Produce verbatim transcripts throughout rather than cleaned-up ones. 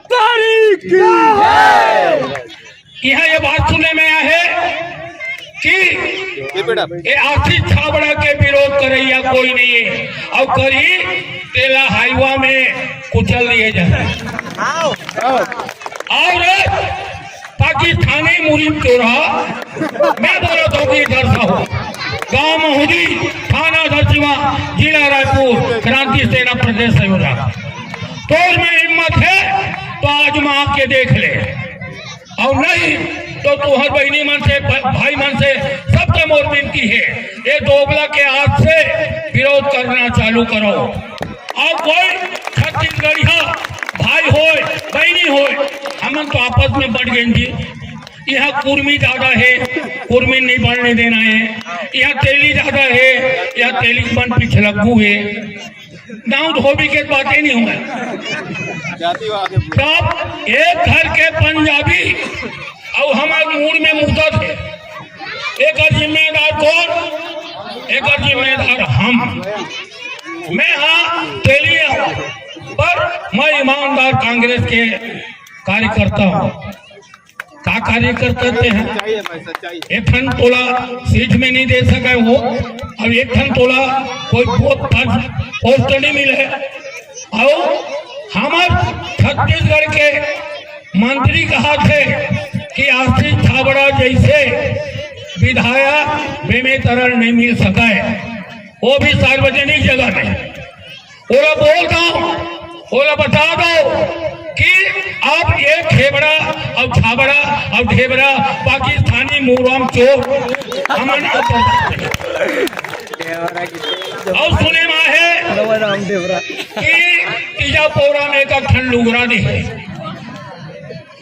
तारीख की। यहाँ ये बात सुने में आया है कि ये आशीष छाबड़ा के विरोध करैया कोई नहीं है, अउ करी तेला हाईवा में कुचल दिए जाए। अउ पाकिस्तानी मुरीद चोरा, मैं बोलत हँव कि इधर से हो, गाँव महुदी, थाना धरसीवा, जिला रायपुर, क्रांति सेना प्रदेश संयोजक। तोर में हिम्मत हे त आजमा के देख ले, अउ नहीं त तुँहर बहिनी मन से, भ-, भाई मन से, सबके मोर विनती हे, ये दोगला के आज से विरोध करना चालू करो। अउ कोई छत्तीसगढ़िया भाई होय, बहिनी होय, हमन तो आपस में बँट गेन जी। यहाँ कुर्मी ज्यादा हे, कुर्मी नहीं बढ़ने देना हे। यहाँ तेली ज्यादा हे, यहाँ तेली मन पिछलग्गू हे। नाव धोबी के बात ही नहीं होय। तब एक घर के पंजाबी अउ हमर मूड़ में मुदत हे। एकर जिम्मेदार कोन? एकर जिम्मेदार हम। मैं हाँ तेली हूँ, पर मैं ईमानदार कांग्रेस के कार्यकर्ता हूँ। का कार्यकर्ता ते हैं? एक ठन तोला सीट में नहीं दे सके हो, अब एक ठन तोला कोई पो-, पद, पोस्ट नहीं मिले। अउ हमर छत्तीसगढ़ के मंत्री कहा थे कि आशीष छाबड़ा जैसे विधायक बेमेतरा नहीं मिल सके, वो भी सार्वजनिक जगह में। ओला बोल दो, ओला बता दो कि अब ये खेबड़ा, अब छाबड़ा, अब ढेबरा, पाकिस्तानी मुरम चोर, हमन अब बर्दाश्त नहीं। अउ सुने में हे कि तीजा पोरा में एक ठन लुगरा दे हे।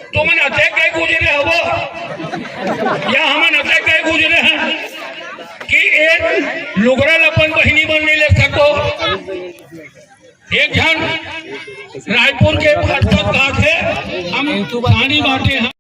तुमन अतेक कहीं गुजरे हवो, या हमन अतेक कहीं गुजरे हैं कि एक लुगरा ल अपन बहिनी बन नहीं ले सको। एक झन रायपुर के पार्षद का थे, हम पानी बांटे हैं।